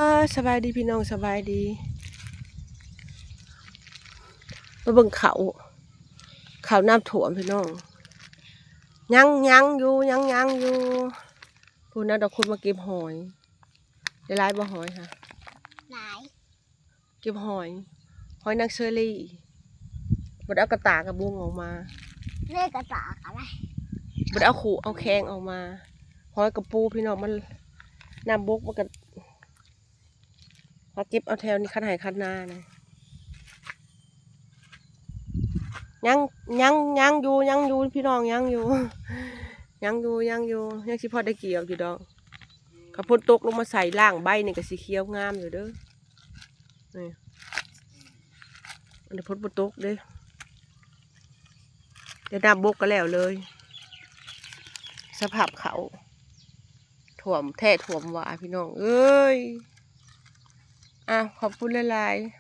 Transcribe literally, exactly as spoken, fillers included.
อ่า สบายดีพี่น้อง สบายดี มาเบิ่งเขา เขาน้ำท่วมพี่น้อง ยัง ยังอยู่ ยัง ยังอยู่ พู้นนะ ดอกคุณมาเก็บหอย ได้หลายบ่หอยค่ะ หลาย เก็บหอย หอยนางเชอรี่ บ่ได้เอากระตากระบุงออกมา เรียกกระตากอะไร บ่ได้เอาขูเอาแข้งออกมา หอยกระปูพี่น้อง มัน น้ำบกมันก็ หาเก็บเอาแถวนี้ คันไห้คันนานะ ยัง ยัง ยังอยู่ ยังอยู่ พี่น้อง ยังอยู่ ยังอยู่ ยังอยู่ ยังสิพอได้เกี่ยวอยู่ดอก คันฝนตกลงมาใส่ล่างใบนี่ก็สิเขียวงามอยู่เด้อ นี่ อันนี้ฝนบ่ตกเด้ แต่น้ำบกก็แล้วเลย สภาพเขา ท่วมแท้ท่วมหว่าพี่น้องเอ้ย อ่ะ ขอบคุณหลายๆ